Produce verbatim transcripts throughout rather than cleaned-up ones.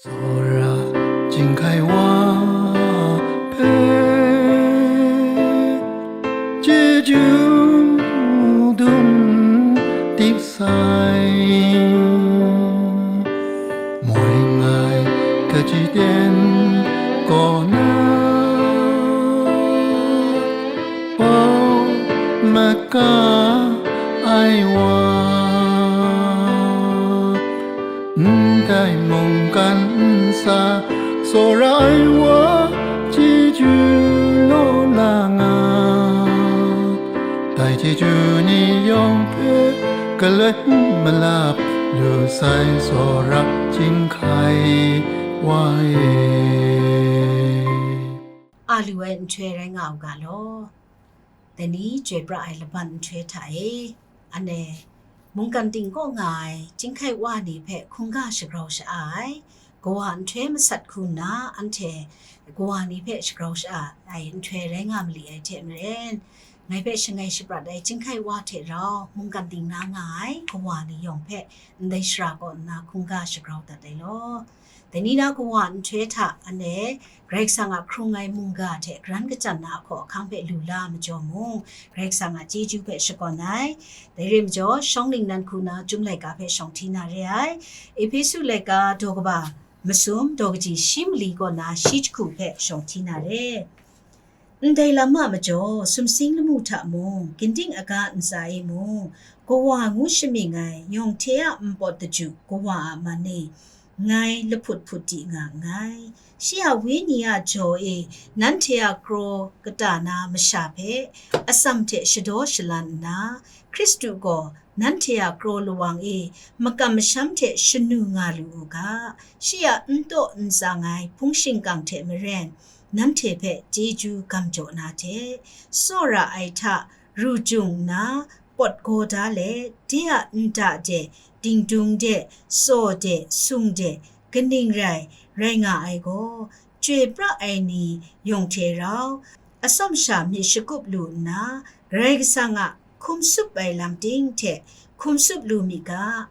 Tsawra chyinghkai wa hpe chyeju dum dik sai, moi ngai kaji ten kaw na, pawng maka ai wa, ndai mungkan ntsa tsawra ai wa, chyeju law la nga, dai chyeju ni yawng hpe galoi malap lu sai, tsawra chyinghkai wa e. A lu ai nhtoi rai nga u ga law. Dai ni chyoi pra ai laban nhtoi hta e, anhte mungkan ting kaw nga ai chyinghkai wa ni hpe hkungga shagrau sha-a ai, kawa nhtoi masat hku nna anhte kawa ni hpe shagrau sha-a ai nhtoi rai nga mali ai hte maren, ngai hpe shangai shaprat ai chyinghkai wa hte rau mungkan ting na nga ai kawa ni yawng hpe ndai shara kaw nna hkungga shagrau dat ai law. Dai ni na kawa nhtoi hta anhte Karai Kasang a hkrung ai mungga hte karan kachyan na ahkaw ahkang hpe lu la majaw mung, Karai Kasang a chyeju hpe shakawn ai. Dai re majaw, shawng ningnan hku na Chyum laika hpe shawng hti na re ai. Ehpesu laika daw kaba masum daw kaji shi mali kaw na shi jahku hpe shawng hti na re. Ndai lam a majaw, sumsing lamu hta mung, ginding aga ntsa e mung, kawa ngu shamying ai yawng hte a npawt daju kawa a man e, ngai lahput hput di nga nngai. Shi a Wenyi a jaw e nanhte a kraw kata na masha hpe atsam hte shadaw shalan nna, Hkristu gaw nanhte a kraw lawang e makam masham hte shanu nga lu u ga, shi a n taw n tsang ai hpung shingkang hte maren, nanhte hpe chyeju gam jaw na hte, tsawra ai hta ru jung nna, pawt gaw da let, de a nta de, dingdung de, tsaw de, sung de, kaning rai, rai nga ai gaw, chyoi pra ai ni yawng hte rau, atsawm sha myit shakup lu nna, Karai Kasang a hkum tsup ai lam ting hte hkum tsup lu mi ga,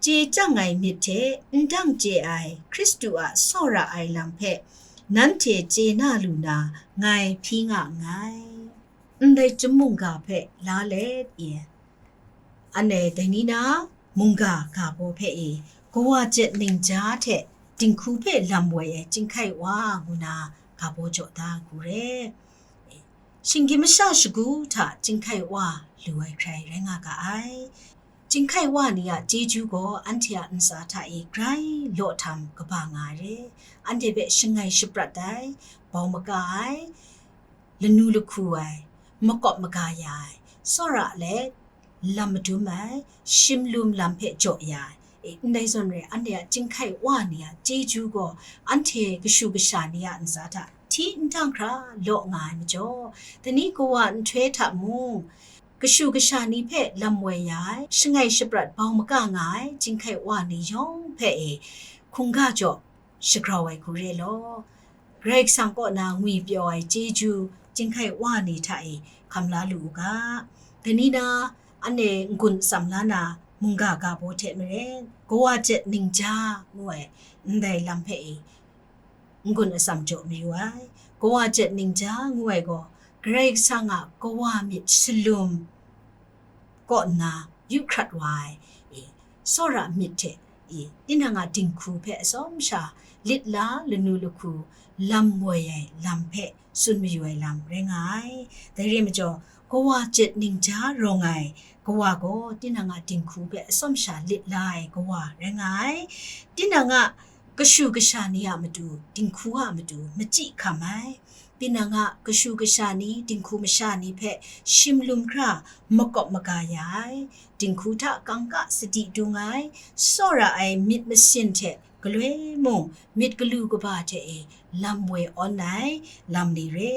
chye chyang ai myit hte n dang chye ai Hkristu a tsawra ai lam hpe nanhte chye na lu na, ngai hpyi nga nngai. Ndai Chyum mungga hpe la let e, anhte dai ni na mungga ga baw hpe e, kawa jet ningja hte dinghku hpe lam woi ai chyinghkai wa ngu na ga baw jaw da hku re. Shinggyim masha shagu hta chyinghkai wa lu ai hkrai rai nga ga ai. Chyinghkai wa ni a chyeju gaw anhte a ntsa hta e grai law htam kaba nga ai re. Anhte hpe shangai shaprat ai, bau maka ai, lanu lahku ai, makawp maga ya ai, tsawra let lam madum ai, shimlum lam hpe jaw ya ai, e, ndai zawn re, anhte a chyinghkai wa ni a chyeju gaw anhte kashu kasha ni a ntsa hta hti n dang hkra law nga ai majaw, dai ni kawa nhtoi hta mung, kashu kasha ni hpe lam woi ya ai, shangai shaprat bau maka nga ai chyinghkai wa ni yawng hpe e hkungga jaw shagrau ai hku re law, Karai Kasang kaw na ngwipyaw ai chyeju chyinghkai wa ni hta e hkam la lu u ga, dai ni na anhte n-gun atsam la na mungga ga baw hte maren, kawa jet ningja ngu ai ndai lam hpe e n-gun atsam jaw mayu ai. Kawa jet ningja ngu ai gaw, Karai Kasang a kawa myit shalum kaw nna yu hkrat wa ai, e, tsawra myit hte, e, tinang a dinghku hpe atsawm sha lit la lanu lahku lam woi ai lam hpe tsun mayu ai lam rai nga ai. Dai re majaw, kawa jet ningja rawng ai kawa gaw tinang a dinghku hpe atsawm sha lit la ai kawa rai nga ai. Tinang a kashu kasha ni a matu, dinghku a matu machyi hkam ai. Tinang a kashu kasha ni, dinghku masha ni hpe shimlum hkra makawp maga ya ai. Dinghku hta kangka sadi dung ai, tsawra ai myit masin hte galoi mung myit galu kaba hte e lam woi awn ai lam ni re,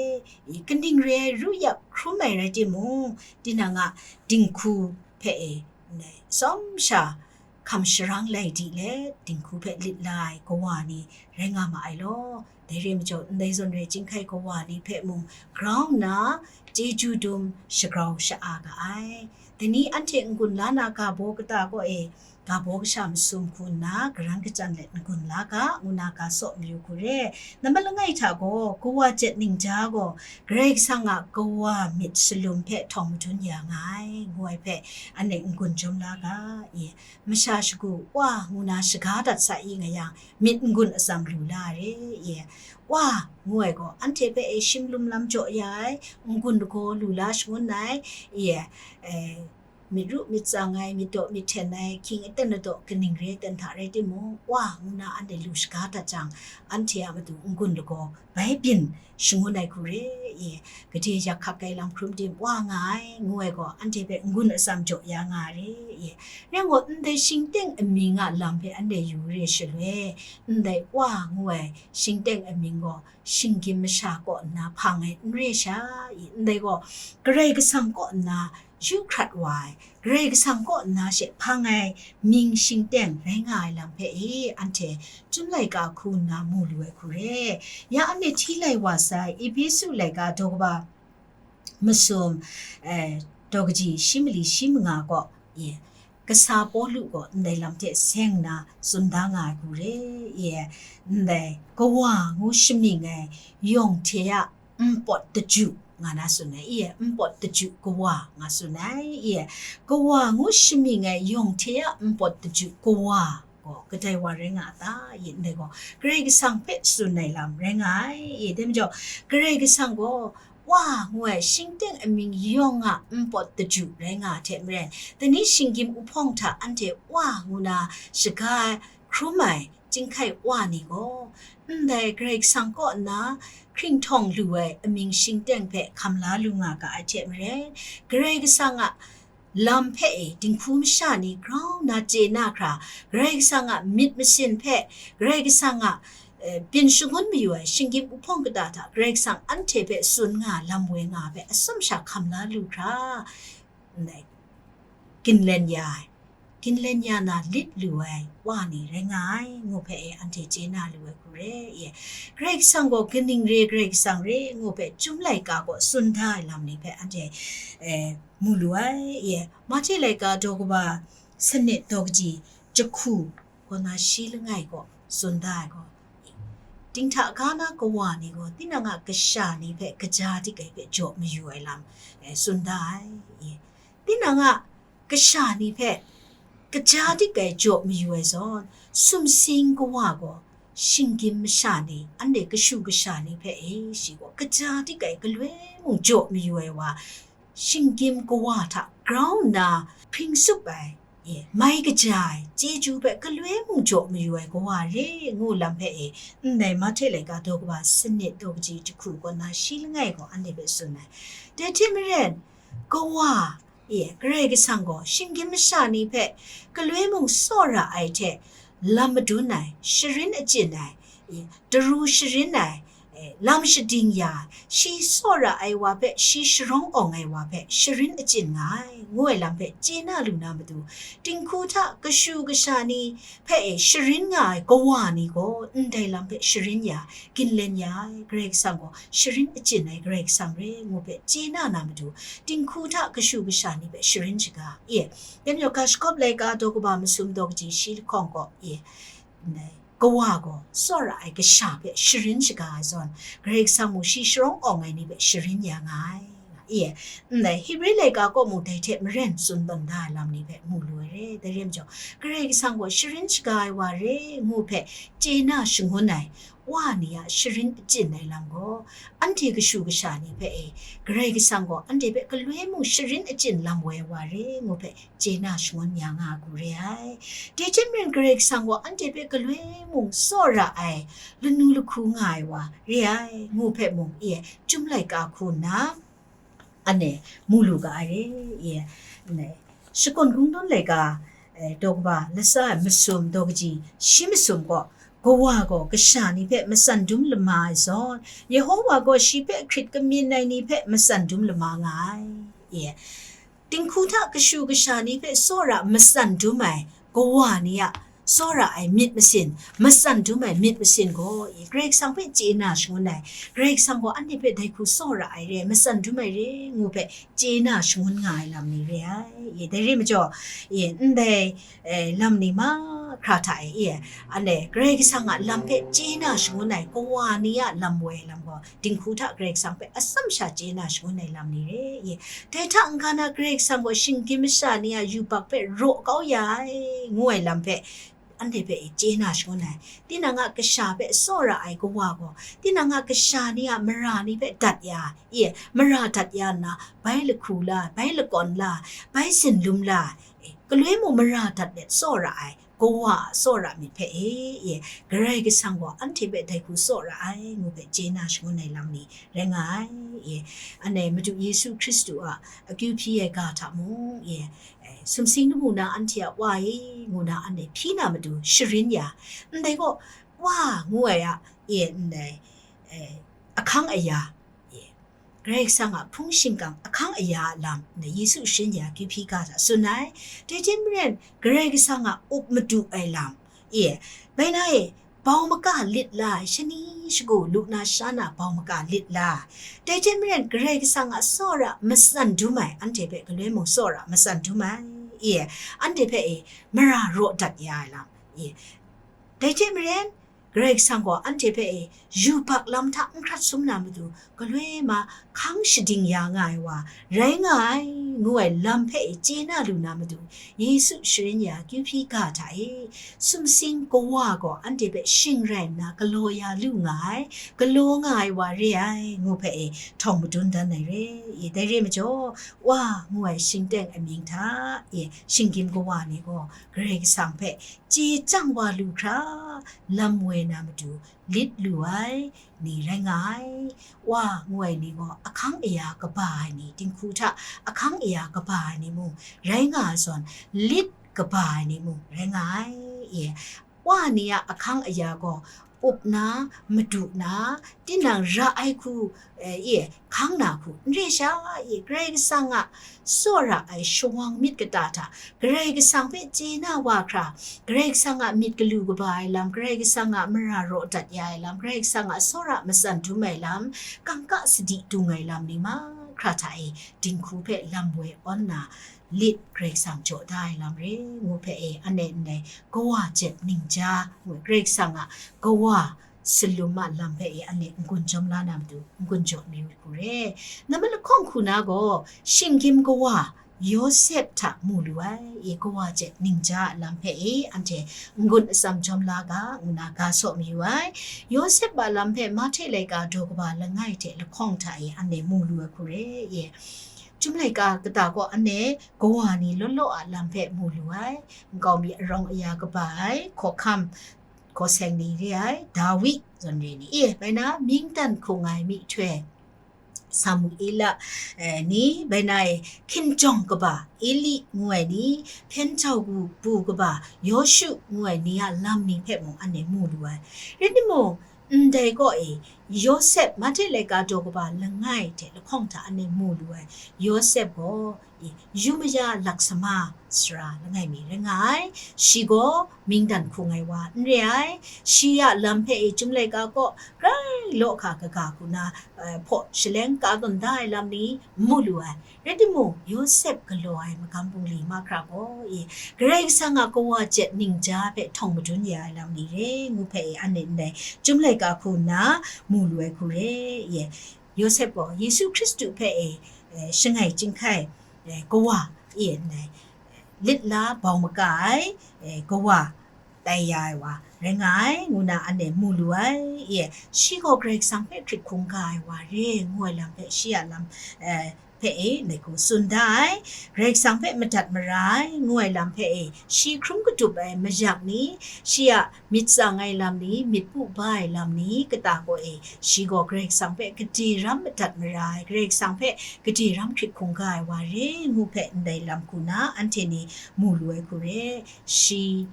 kaning re ai ru yak hkrum ai rai timung, tinang a dinghku hpe e ndai tsawm sha hkam sharang lai di let dinghku hpe lit la ai kawa ni rai nga ma ai law. Dai re majaw, ndai zawn re chyinghkai kawa ni hpe mung grau nna chyeju dum shagrau sha-a ga ai. Dai ni anhte n-gun la na ga baw kata kaw e, ga baw kasha masum hku nna, karan kachyan let n-gun la ga, ngu na ga saw mayu hku re. Nambat langai hta gaw, kawa jet ningja gaw, Karai Kasang a kawa myit shalum hpe htawng madun ya nga ai, ngu ai hpe, anhte n-gun jawm la ga, i, masha shagu, wa, ngu na shaga dat sa i nga yang, myit n-gun atsam lu la re, i, wa, ngu ai gaw, anhte hpe e shim lum lam jaw ya ai, n-gun lagaw lu la shangun ai, i, e, myit ru myit tsang ai, myit daw myit hten ai, hkying aten ladaw kaning re ai ten hta rai timung, wa, ngu na anhte lu shaga dat jang, anhte a matu n-gun lagaw bai byin shangun ai hku re, i, gade yak hkak ai lam hkrum tim wa nga ai, ngu ai gaw, anhte hpe n-gun atsam jaw ya nga re, i. Rai ngut, ndai shingteng amying a lam hpe anhte yu re shaloi, ndai wa ngu ai shingteng amying gaw, shinggyim masha kaw nna hpang ai n re sha, i, ndai gaw, Karai Kasang kaw nna yu hkrat wa ai, Karai Kasang kaw nna she hpang ai mying shingteng rai nga ai lam hpe e, anhte Chyum laika hku nna mu lu ai hku re. Ya anhte hti lai wa sai, Ehpesu laika daw kaba masum, eh, daw kaji shi mali shi manga gaw, e, kasa Pawlu gaw ndai lam hte seng nna tsun da nga ai hku re, e, ndai kawa ngu shamying ai yawng hte a npawt daju nga na tsun ai, e, npawt daju kawa nga tsun ai, e, kawa ngu shamying ai yawng hte a npawt daju kawa gaw kadai wa rai nga a ta? I, ndai gaw Karai Kasang hpe tsun ai lam rai nga ai, e, dai majaw, Karai Kasang gaw wa ngu ai shingteng amying yawng a npawt daju rai nga ai hte maren, dai ni shinggyim uhpawng hta anhte wa ngu na shaga hkrum ai chyinghkai wa ni gaw, ndai Karai Kasang kaw nna hkringhtawng lu ai amying shingteng hpe hkam la lu nga ga ai hte maren, Karai Kasang a lam hpe e dinghku masha ni grau nna chye na hkra, Karai Kasang a myit masin hpe, Karai Kasang a, eh, byin shangun mayu ai shinggyim uhpawng kata hta Karai Kasang anhte hpe tsun nga lam woi nga ai hpe atsawm sha hkam la lu hkra, ndai, ginlen ya ai, ginlen ya na lit lu ai wa ni rai nga ai, ngu hpe e anhte chye na lu ai hku re, e. Karai Kasang gaw kaning re, Karai Kasang re, ngu hpe Chyum laika gaw tsun da ai lam ni hpe anhte, e, mu lu ai, e. Mahte laika daw kaba sanit daw kaji jahku kaw na shi langai gaw tsun da ai gaw, dinghta ga na kawa ni gaw tinang a kasha ni hpe kaja dik ai hpe jaw mayu ai lam, e, tsun da ai, e. Tinang a kasha ni hpe kaja dik ai jaw mayu ai zawn, sumsing kawa gaw shinggyim masha ni, anhte kashu kasha ni hpe e shi gaw kaja dik ai galoi mung jaw mayu ai wa, shinggyim kawa hta grau nna hpring tsup ai, e, mai kaja ai, chyeju hpe galoi mung jaw mayu ai kawa re, ngu lam hpe e, ndai Mahte laika daw kaba sanit daw kaji jahku kaw na shi langai gaw anhte hpe tsun ai. Dai hte maren, kawa, e, Karai Kasang gaw shinggyim masha ni hpe galoi mung tsawra ai hte lam madun ai, sharin achyin ai, e, daru sharin ai, e, lam shading ya ai, shi tsawra ai wa hpe, shi sharawng awng ai wa hpe sharin achyin nga ai, ngu ai lam hpe chye na lu na matu, dinghku hta kashu kasha ni hpe e sharin nga ai kawa ni gaw ndai lam hpe sharin ya ai, ginlen ya ai, Karai Kasang gaw sharin achyin ai Karai Kasang re, ngu hpe chye na na matu, dinghku hta kashu kasha ni hpe sharin shaga, e, dai majaw, Ga Shagawp laika daw kaba masum daw kaji shi lahkawng gaw, e, ndai, kawa gaw tsawra ai kasha hpe sharin shaga ai zawn, Karai Kasang mung shi sharawng awng ai ni hpe sharin ya nga ai, e, ndai, Hebre laika kaw mung dai hte maren tsun tawn da ai lam ni hpe mu lu ai re. Dai re majaw, Karai Kasang gaw sharin shaga ai wa re, ngu hpe chye na shangun ai wa ni a sharin achyin ai lam gaw, anhte kashu kasha ni hpe e, Karai Kasang gaw anhte hpe galoi mung sharin achyin lam woi ai wa re, ngu hpe chye na shangun ya nga ai hku re ai. Dai hte maren Karai Kasang gaw anhte hpe galoi mung tsawra ai, lanu lahku nga ai wa re ai, ngu hpe mung, e, Chyum laika hku nna, anhte mu lu ga ai re, e, ne, Shakawn Kungdawn laika, e, daw kaba latsa ai masum daw kaji shi masum gaw, kawa gaw kasha ni hpe matsan dum lama ai zawn, Yehowa gaw shi hpe hkrit kamyin ai ni hpe matsan dum lama nga ai, e. Dinghku hta kashu kasha ni hpe tsawra matsan dum ai kawa ni a tsawra ai myit masin, matsan dum ai myit masin gaw, i, Karai Kasang hpe chye na shangun ai, Karai Kasang gaw anhte hpe dai hku tsawra ai re, matsan dum ai re, ngu hpe chye na shangun nga ai lam ni re ai. I, dai re majaw, i, ndai, eh, lam ni mahkra hta e, i, anhte Karai Kasang a lam hpe chye na shangun ai kawa ni a lam woi ai lam gaw, dinghku hta Karai Kasang hpe atsam sha chye na shangun ai lam ni re, i. Dai hta n-ga na Karai Kasang gaw shinggyim masha ni a yubak hpe raw kau ya ai, ngu ai lam hpe, anhte hpe e chye na shangun ai. Tinang a kasha hpe tsawra ai kawa gaw, tinang a kasha ni a mara ni hpe dat ya, i, mara dat ya nna, bai lahku la, bai lakawn la, bai zinlum la, e, galoi mung mara dat let tsawra ai, kawa a tsawra myit hpe e, e, Karai Kasang gaw anhte hpe dai hku tsawra ai, ngu hpe chye na shangun ai lam ni rai nga ai, e. Anhte Madu Yesu Hkristu a akyu hpyi ai ga hta mung, e, e, sumsing lamu na anhte a Wa e, ngu na anhte hpyi na matu sharin ya, ndai gaw, Wa ngu ai a, e, ndai, e, ahkang aya, e, Karai Kasang a hpung shingkang ahkang aya a lam, ndai Yesu sharin ya akyu hpyi ga hta tsun ai. Dai hte maren, Karai Kasang a up madu ai lam, e, bai na e, bau maka lit la ai, shani shagu lu na sha na bau maka lit la ai. Dai hte maren, Karai Kasang a tsawra matsan dum ai, anhte hpe galoi mung tsawra matsan dum ai, e, anhte hpe e mara raw dat ya ai lam, e, dai hte maren, Karai Kasang gaw anhte hpe e yubak lam hta n hkrat sum na matu, galoi ma hkang shading ya nga ai wa rai nga ai, ngu ai lam hpe e chye na lu na matu, Yesu sharin ya akyu hpyi ga hta e, sumsing kawa gaw anhte hpe shing rai nna galaw ya lu nga ai, galaw nga ai wa re ai, ngu hpe e htawng madun dan ai re. I, dai re majaw, Wa ngu ai shingteng amying hta e shinggyim kawa ni gaw Karai Kasang hpe chye chyang wa lu hkra, lam woi na matu lit lu ai ni rai nga ai. Wa ngu ai ni gaw ahkang aya kaba ai ni, dinghku hta ahkang aya kaba ai ni mung rai nga ai zawn, lit kaba ai ni mung rai nga ai. E, Wa ni a ahkang aya gaw up na, madu na, tinang ra ai hku, e, e, hkang na hku, n re sha, e, Karai Kasang a tsawra ai shawang myit kata hta, Karai Kasang hpe chye na wa hkra, Karai Kasang a myit galu kaba ai lam, Karai Kasang a mara raw dat ya ai lam, Karai Kasang a tsawra matsan dum ai lam, kangka sadi dung ai lam ni mahkra hta e, dinghku hpe lam woi awn na, lit Karai Kasang jaw da ai lam re, ngu hpe e, anhte ndai kawa jet ningja, ngu Karai Kasang a kawa salum a lam hpe e, anhte n-gun jawm la na matu, n-gun jaw mayu hku re. Nambat lahkawng hku na gaw, shinggyim kawa Yawsep hta mu lu ai, e, kawa jet ningja a lam hpe e, anhte n-gun atsam jawm la ga, ngu na ga saw mayu ai. Yawsep a lam hpe Mahte laika daw kaba langai hte lahkawng hta e, anhte mu lu ai hku re, e. Chyum laika kata gaw anhte kawa ni law law a lam hpe mu lu ai, nkau mi arawng aya kaba ai, hkawhkam hkaw seng ni re ai, Dawi zawn re ni, e, bai na, mingdan hkung ai myihtoi, Samuela, e, ni, bai na e, hkinjawng kaba, Eli ngu ai ni, hpyen jau bu, bu kaba, Yawshu ngu ai ni a lam ni hpe mung anhte mu lu ai. Rai timung, ndai kaw e, Yawsep, Mahte laika daw kaba langai hte lahkawng hta anhte mu lu ai, Yawsep gaw, e, yu maya laksama sara langai mi rai nga ai. Shi gaw mingdan hkung ai wa n re ai. Shi a lam hpe e Chyum laika kaw grai law hka kaga hku na, eh, hpaw shaleng ka tawn da ai lam ni n mu lu ai. Rai timung, Yawsep galaw ai magam bungli mahkra gaw, e, Karai Kasang a kawa jet ningja hpe htawng madun ya ai lam ni re ngu hpe e, anhte ndai Chyum laika hku nna mu lu ai hku re, e. Yawsep gaw Yesu Hkristu hpe e, eh, shangai chyinghkai, eh, kawa, e, ndai, lit la bau maka ai, eh, kawa tai ya ai wa rai nga ai, ngu na anhte mu lu ai, e. Shi gaw Karai Kasang hpe hkrit hkungga ai wa re, ngu ai lam hpe shi a lam, eh, hpe e ndai hku tsun da ai. Karai Kasang hpe madat mara ai, ngu ai lam hpe e, shi hkrum katup ai mayak ni, shi a myit tsang ai lam ni, myit pu ba ai lam ni, kata kaw e, shi gaw Karai Kasang hpe gade ram madat mara ai, Karai Kasang hpe gade ram hkrit hkungga ai wa re, ngu hpe ndai lam hku na anhte ni mu lu ai hku re. Shi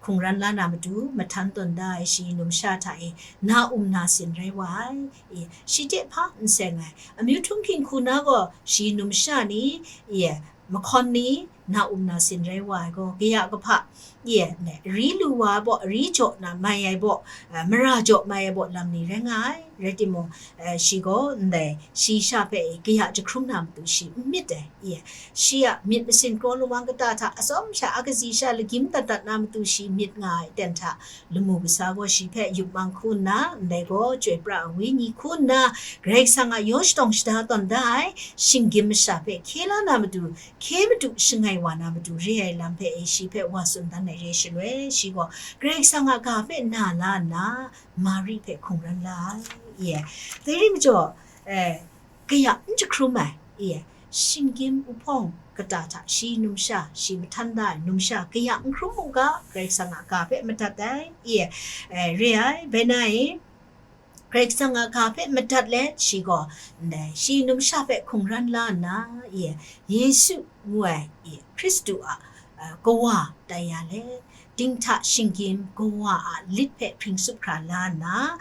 hkungran la na matu, mahtan tawn da ai shi numsha hta e, na um na sin rai wa ai, e, shi hte hpa n seng ai. Amyu htunghking hku na gaw, shi numsha ni, e, mahkawn ni, na um na sin rai wa ai gaw, kaya kahpa, Ye, ne, ri lu wa baw, ri jaw na mai ai baw, eh, mara jaw mai ai baw lam ni rai nga ai. Rai timung, eh, shi gaw ndai, shi sha hpe kaya jahkrum na matu shi n myit ai. Ye, shi a myit masin kraw lawang kata hta atsawm sha a kazi sha lagyim dat dat na matu shi myit nga ai ten hta, lamu kasa gaw shi hpe yup mang hku nna, ndai gaw Chyoi pra ai Wenyi hku nna, Karai Kasang a yaw shatawng shada tawn da ai, shinggyim masha hpe hkye la na matu, hkye madu shangai wa na matu re ai lam hpe e shi hpe wa tsun dan ai re shaloi, shi gaw Karai Kasang a ga hpe na la nna, Mari hpe hkungran la ai. Ye, dai ri majaw, eh, kaya n jahkrum ai. Ye, shinggyim uhpawng kata hta shi numsha, shi mahtan da ai numsha kaya n hkrum u ga, Karai Kasang a ga hpe madat ai. Ye, eh, re ai, bai na e, Karai Kasang a ga hpe madat let, shi gaw, ndai, shi numsha hpe hkungran la nna, ye, Yesu ngu ai, ye, Hkristu a, eh, kawa tai ya let, dinghta shinggyim kawa a lit hpe hpring sup hkra la nna,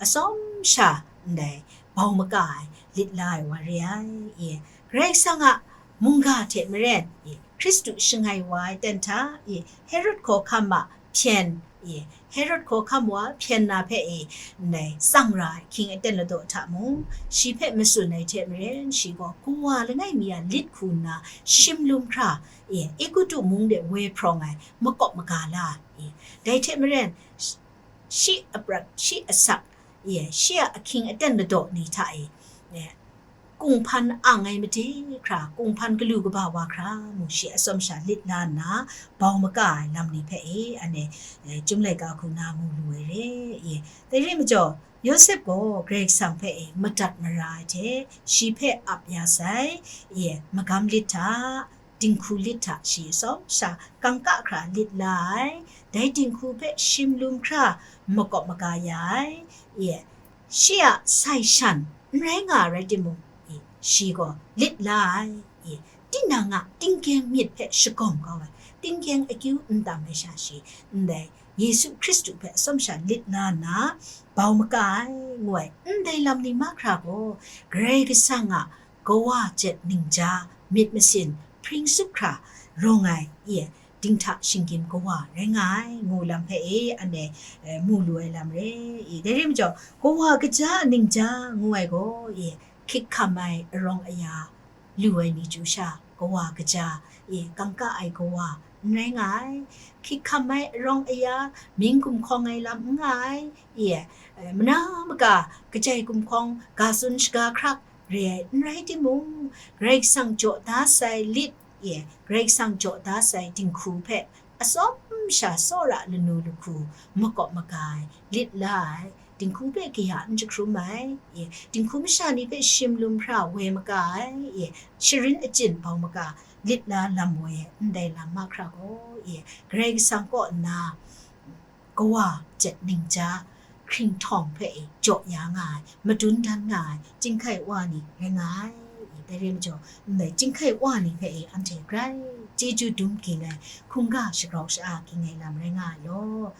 atsawm sha ndai bau maka ai lit la ai wa re ai. Ye, Karai Kasang a mungga hte maren, ye, Hkristu shangai wa ai ten hta, ye, Herod hkawhkam a hpyen, ye, Herod hkawhkam wa hpyen na hpe e, ndai tsang ra ai hkying aten ladaw hta mung, shi hpe matsun ai hte maren, shi gaw kawa langai mi a lit hku nna shim lum hkra, ye, Egutu mung de woi hprawng ai makawp maga la, ye, dai hte maren, shi aprat, shi asak, ye, shi a ahkying aten ladaw ni hta e, ye, kunghpan ang ai made hkra, kunghpan galu kaba wa hkra, mu shi atsawm sha lit la nna, bau maka ai lam ni hpe e, anhte, eh, Chyum laika hku na mu lu ai re, ye. Dai re majaw, Yawsep gaw Karai Kasang hpe e madat mara ai hte, shi hpe ap ya sai, ye, magam lit hta, dinghku lit hta shi atsawm sha kangka hkra lit la ai, dai dinghku hpe shim lum hkra makawp maga ya ai, ye, shi a sai shan n rai nga ai rai timung, ye, shi gaw lit la ai, ye, tinang a tingkyeng myit hpe shagawm kau ai, tingkyeng akyu n tam ai sha shi, ndai Yesu Hkristu hpe atsawm sha lit la nna, bau maka ai, ngu ai, ndai lam ni mahkra gaw, Karai Kasang a kawa jet ningja myit masin hpring sup hkra rawng ai, ye, dinghta shinggyim kawa rai nga ai, ngu lam hpe e, anhte, eh, mu lu ai lam re, ye. Dai re majaw, kawa kaja a ningja ngu ai gaw, ye, hkyik hkam ai arawng aya lu ai ni chyu sha, kawa kaja, ye, kangka ai kawa n rai nga ai, hkyik hkam ai arawng aya, mying gumhkawng ai lam n nga ai, ye, eh, mana maka kajai gumhkawng ga tsun shaga hkrak re ai n rai timung, Karai Kasang jaw da sai lit, ye, Karai Kasang jaw da sai dinghku hpe atsawm sha tsawra lanu lahku makawp maga ai, lit la ai, dinghku hpe kaya n jahkrum ai, ye, dinghku masha ni hpe shim lum hkra woi maka ai, ye, sharin achyin bau maka lit la lam woi ai, ndai lam mahkra gaw, ye, Karai Kasang kaw nna, kawa jet ningja hkringhtawng hpe e jaw ya nga ai, madun dan nga ai, chyinghkai wa ni rai nga ai. Dai re majaw, ndai chyinghkai wa ni hpe e anhte grai chyeju dum ging ai, hkungga shagrau sha-a ging ai lam rai nga ai law.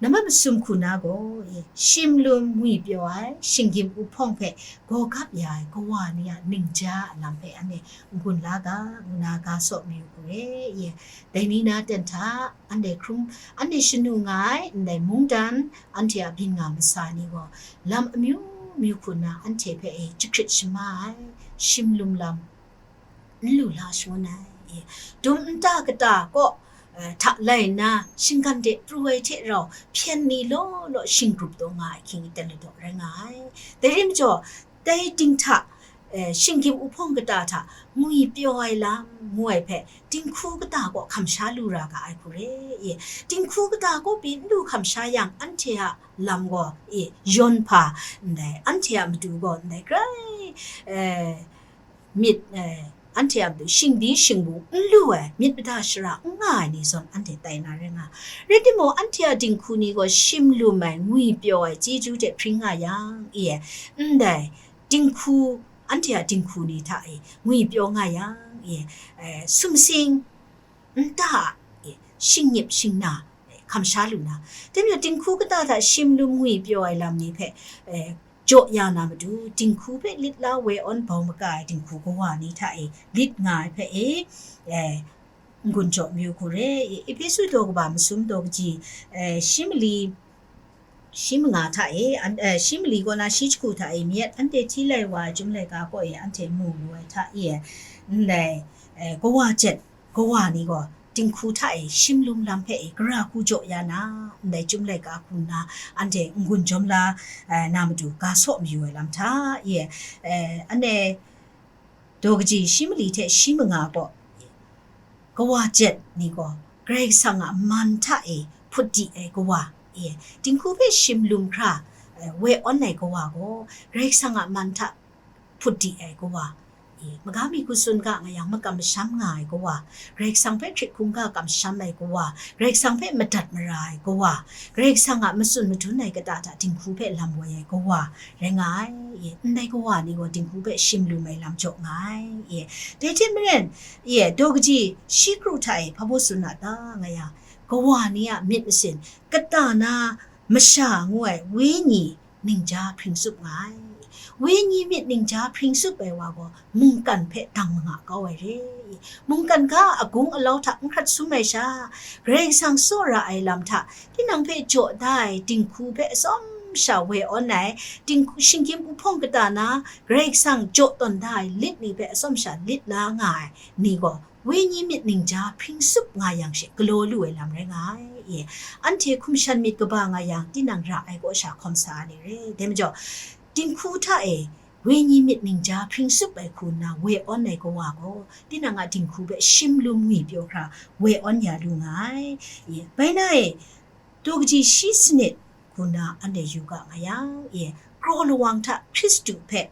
Nambat masum hku na gaw, e, shim lum ngwi pyaw ai, shinggyim uhpawng hpe gaw gap ya ai kawa ni a ningja a lam hpe anhte n-gun la ga, ngu na ga saw mayu hku re, ye, dai ni na ten hta, anhte hkrum, anhte shanu nga ai ndai mungdan, anhte a byin nga masa ni gaw, lam amyu myu hku nna anhte hpe e jahkrit shama ai, shim lum lam n lu la shangun ai, e, dum nta kata kaw, eh, hta lai nna, shinggan de pru ai hte rau, hpyen ni law law shingrup taw nga ai hkying aten ladaw rai nga ai. Dai re majaw, dai dinghta, eh, shinggyim uhpawng kata hta ngwi pyaw ai lam ngu ai hpe, dinghku kata kaw hkam sha lu ra ga ai hku re, e, dinghku kata kaw pyi n lu hkam sha yang, anhte a lam gaw, e, yawn hpa ndai, anhte a matu gaw ndai grai, eh, myit, eh, anhte a matu shingbi shingbung n lu ai, myit mada shara n nga ai ni zawn anhte tai na rai nga. Rai timung, anhte a dinghku ni gaw shim lum ai, ngwi pyaw ai chyeju hte hpring nga yang, e, ndai dinghku, anhte a dinghku ni hta e ngwi pyaw nga yang, e, eh, sumsing nta a, e, shingnip shingna, e, hkam sha lu na, dai majaw dinghku kata hta shim lum ngwi pyaw ai lam ni hpe, e, jaw ya na matu, dinghku hpe lit la woi awn bau maka ai dinghku kawa ni hta e lit nga ai hpe e, e, n-gun jaw mayu hku re. Ephesu daw kaba masum daw kaji, eh, shi mali, shi manga hta e, an, eh, shi mali kaw na shi jahku hta e, myit anhte hti lai wa ai Chyum laika kaw e anhte mu lu ai hta e, ndai, eh, kawa jet, kawa ni gaw dinghku hta e shim lum lam hpe e gara hku jaw ya na, ndai Chyum laika hku nna anhte n-gun jawm la, eh, na matu ga saw mayu ai lam hta e, eh, anhte daw kaji shi mali hte shi manga gaw kawa jet ni gaw Karai Kasang a man hta e hput di ai kawa e, dinghku hpe shim lum hkra, eh, woi awn ai kawa gaw Karai Kasang a man hta hput di ai kawa e, maga mi hku tsun ga nga yang makam masham nga ai kawa, Karai Kasang hpe hkrit hkungga kamsham ai kawa, Karai Kasang hpe madat mara ai kawa, Karai Kasang a matsun madun ai kata hta dinghku hpe lam woi ai kawa rai nga ai e, ndai kawa ni gaw dinghku hpe shim lum ai lam jaw nga ai e. Dai hte maren, e, daw kaji shi kru hta e hpa baw tsun a ta nga yang, kawa ni a myit masin, kata na masha ngu ai wenyi ningja hpring tsup nga ai. Wenyi myit ningja hpring tsup ai wa gaw mungkan hpe dang manga kau ai re. Mungkan ga a gung alau hta n hkrat sum ai sha, Karai Kasang tsawra ai lam hta tinang hpe jaw da ai dinghku hpe atsawm sha woi awn ai, dinghku, shinggyim uhpawng kata na Karai Kasang jaw tawn da ai lit ni hpe atsawm sha lit la nga ai ni gaw, wenyi myit ningja hpring tsup nga yang she galaw lu ai lam rai nga ai. E, anhte hkum shan myit kaba nga yang, tinang ra ai kaw sha hkawm sa ai ni re. Dai majaw, dinghku hta e wenyi myit ningja hpring tsup ai hku nna woi awn ai kawa gaw, tinang a dinghku hpe shim lum ngwi pyaw hkra woi awn ya lu nga ai. E, bai na e, daw kaji shi sanit hku nna anhte yu ga nga yang, e, kraw lawang hta Hkristu hpe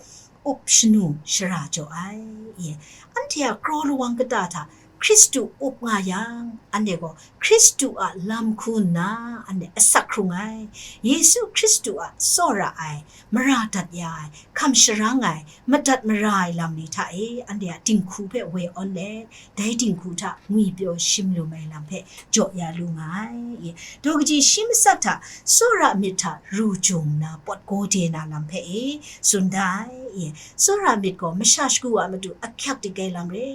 up shanu shara jaw ai, e, anhte a kraw lawang kata hta Hkristu up nga yang, anhte gaw Hkristu a lam hku nna anhte asak hkrung ai, Yesu Hkristu a tsawra ai, mara dat ya ai, hkam sharang ai, madat mara ai lam ni hta e, anhte a dinghku hpe woi awn let, dai dinghku hta ngwi pyaw shim lum ai lam hpe jaw ya lu nga ai. Daw kaji shi matsat hta tsawra myit hta ru jung nna pawt gawde na lam hpe e tsun da ai. Tsawra myit gaw masha shagu a matu ahkyak dik ai lam re.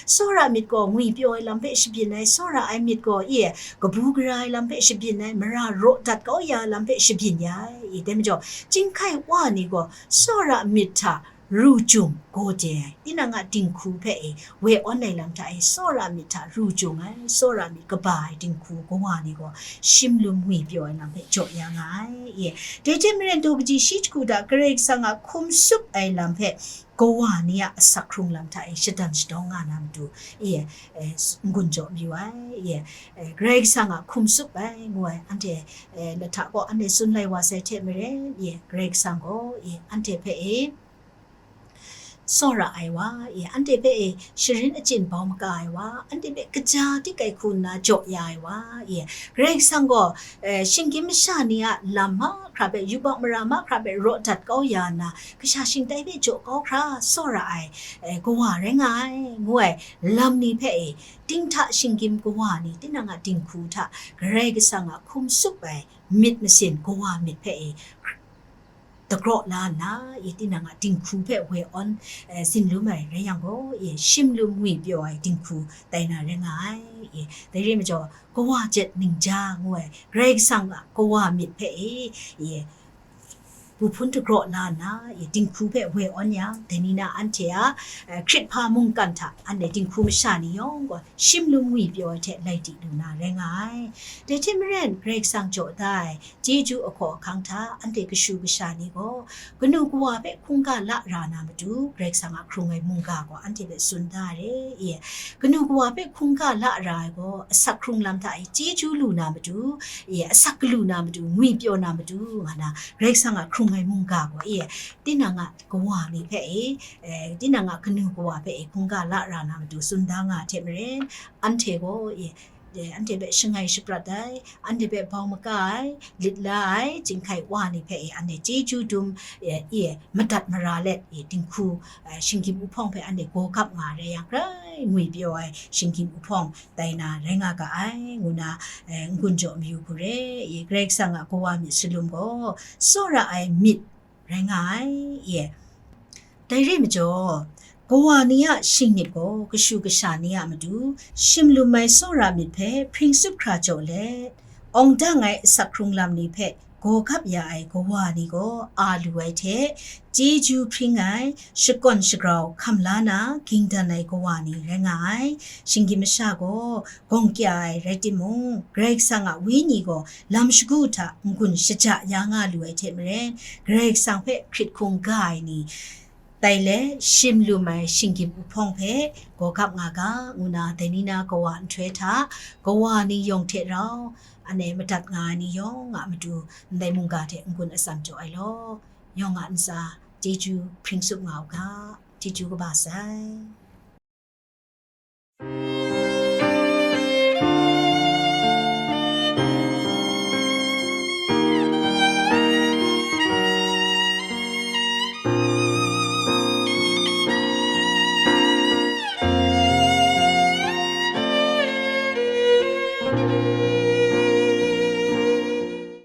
Tsawra myit gaw ngwi pyaw ai lam hpe shabyin ai, tsawra ai myit gaw e kabu gara ai lam hpe shabyin ai, mara raw dat kau ya ai lam hpe shabyin ya ai. Dai majaw, chyinghkai wa ni gaw tsawra myit hta ru jung gawde ai, tinang a dinghku hpe e woi awn ai lam hta e, tsawra myit hta ru jung ai, tsawra myit kaba ai dinghku kawa ni gaw shim lum ngwi pyaw ai lam hpe jaw ya nga ai. E, dai hte maren, daw kaji shi jahku hta Karai Kasang a hkum tsup ai lam hpe kawa ni a asak hkrung lam hta e shadan shadawng nga na matu, e, e, n-gun jaw mayu ai. E, e, Karai Kasang a hkum tsup ai ngu ai, anhte, e, lahta kaw anhte tsun lai wa sai hte maren, e, Karai Kasang gaw, e, anhte hpe e, tsawra ai wa, e, anhte hpe e sharin achyin bau maka ai wa, anhte hpe kaja dik ai hku nna jaw ya ai wa, e, Karai Kasang gaw, e, shinggyim masha ni a lam mahkra hpe, yubak mara mahkra hpe raw dat kau ya nna, kasha shingtai hpe jaw kau hkra tsawra ai, e, kawa rai nga ai, ngu ai lam ni hpe e, dinghta shinggyim kawa ni tinang a dinghku hta Karai Kasang a hkum tsup ai myit masin kawa myit hpe e, dagraw la nna, e, tinang a dinghku hpe woi awn, e, tsin lum ai rai yang gaw, e, shim lum ngwi pyaw ai dinghku tai na rai nga ai. E, dai re majaw, kawa jet ningja ngu ai Karai Kasang a kawa myit hpe e, e, bu hpun dagraw la nna, e, dinghku hpe woi awn yang, dai ni na anhte a, e, hkrit hpa mungkan hta anhte dinghku masha ni yawng gaw shim lum ngwi pyaw ai hte lai di lu na rai nga ai. Dai hte maren, Karai Kasang jaw da ai chyeju ahkaw ahkang hta anhte kashu kasha ni gaw, kanu kawa hpe hkungga la ra na matu, Karai Kasang a hkrung ai mungga gaw anhte hpe tsun da re, e, kanu kawa hpe hkungga la ra ai gaw, asak hkrung lam hta e chyeju lu na matu, e, asak galu na matu, ngwi pyaw na matu, nga na Karai Kasang a hkrung ai mungga gaw, e, tinang a kawa ni hpe e, e, tinang a kanu kawa hpe e hkungga la ra na matu tsun da nga hte maren, anhte gaw, e, e, anhte hpe shangai shaprat ai, anhte hpe bau maka ai, lit la ai, chyinghkai wa ni hpe e, anhte chyeju dum, e, e, madat mara let, e, dinghku, e, shinggyim uhpawng hpe anhte gaw gap nga rai yang, grai ngwi pyaw ai shinggyim uhpawng tai na rai nga ga ai, ngu na, e, n-gun jaw mayu hku re. E, Karai Kasang a kawa myit salum gaw, tsawra ai myit rai nga ai, e. Dai re majaw, Kawa ni a shingmyit gaw kashu kasha ni a matu shim lum ai tsawra myit hpe hpring tsup hkra jaw let, awng dang ai asak hkrung lam ni hpe gaw gap ya ai kawa ni gaw a lu ai hte, chyeju hpring ai, shakawn shagrau hkam la na ging dan ai kawa ni rai nga ai. Shinggyim masha gaw gawng kya ai rai timung, Karai Kasang a Wenyi gaw lam shagu hta n-gun shaja ya nga lu ai hte maren, Karai Kasang hpe hkrit hkungga ai ni tai let, shim lum ai shinggyim uhpawng hpe gaw gap nga ga, ngu na dai ni na kawa nhtoi hta, kawa ni yawng hte rau, anhte madat nga ai ni yawng a matu ndai mungga hte n-gun atsam jaw ai law, yawng a ntsa chyeju hpring tsup nga u ga, chyeju kaba sai.